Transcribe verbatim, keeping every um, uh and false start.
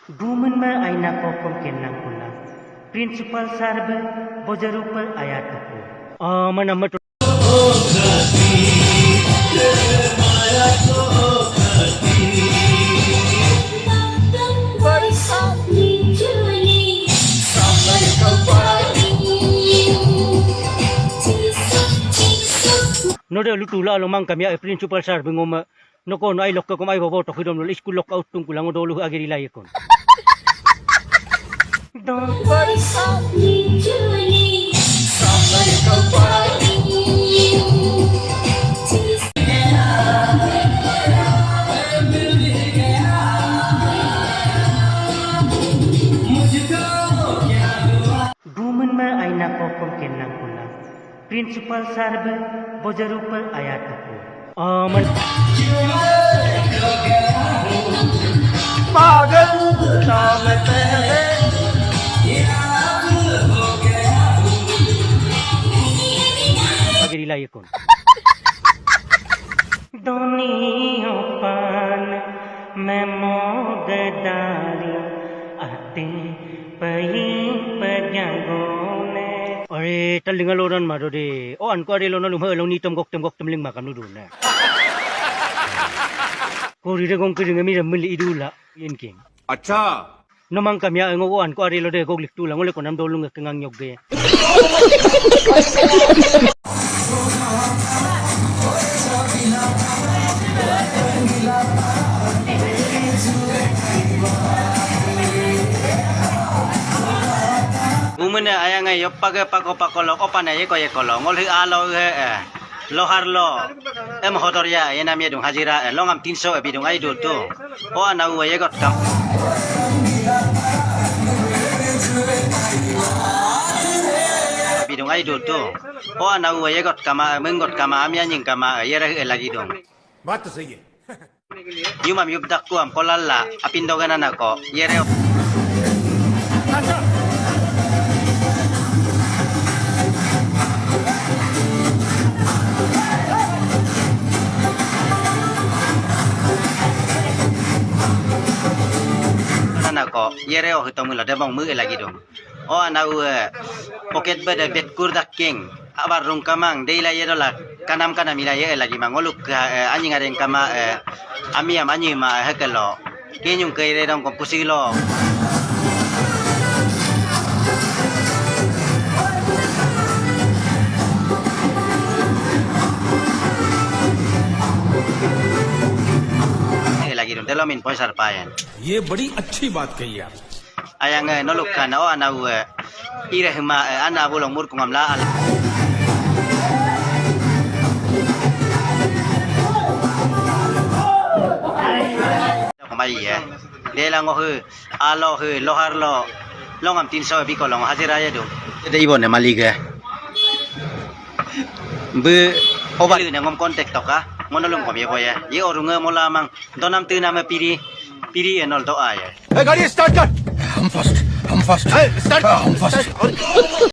Dumen me aina kokom kenang kula. Principal sir be bojerupe ayatuku. Ah, mana metu. Node lutu la lo mang kamia, eh, principal sir bengoma. Noko no ai lokke kom ai bobo tokidom lo school lokka uttung kulang dolu ageri lai kon. Don. Dumen me aina kokom kenang kula. Principal sir be bojerupe ayatuku. Aman. Ageri lai kon. Doni opan memo gedari ati. Payi pajagone. Are, talinga loran mado de. O, anko are lona lumha long nitom goktem goktem ling makam ludune. Kori de gong kiri ngami ramil idula. Yen king. Acha. No mang kamia ngo o anko are lo de gok lik tula ngole konam dolung kengang nyok ge. Umene ayang e yoppa ge pako pako lo, opane yeko yeko lo, ngolhi alo he e, lohar lo, em hotor ya, yenam yedung hajira e, longam tinso e bidung aidu tu. O ana ue yegot kam. Bidung aidu tu. O ana ue yegot kama, menggot kama, ami anying kama, yere e lagi dong. Baat to sahi hai. Yumam yubdak kuam kolalla, apindo ganana ko, yere. Nana ko, yere o hitomula debong mu e lagi dong. O ana ue, pocket bede betkur dakking. Abar rung kamang, deila ye dolak. Kanam kanam ila ye lagi mang. Ngoluk ka, e, anying areng kama, e, ami am anyi ma, e, hekelo. Kenyung ke ire dong kom pusi lo. E lagi dong, delo min poisar payan. Ye badi achhi baat kahi aap. Ayang e noluk kana o ana ue. Ire hima e ana bulong murkungam la ala. Kamai e. Dela ngo he, alo he, lohar lo. Longam tinso biko long hajira ye do. Dede ibone malige. Be oba ne ngom contact toka. Ngono lum kom ye boye. Ye orunge mola mang. Donam tínam e piri, piri enol doa ye. Hey, गाड़ी start कर। हम first, हम first। Hey, start। हम first।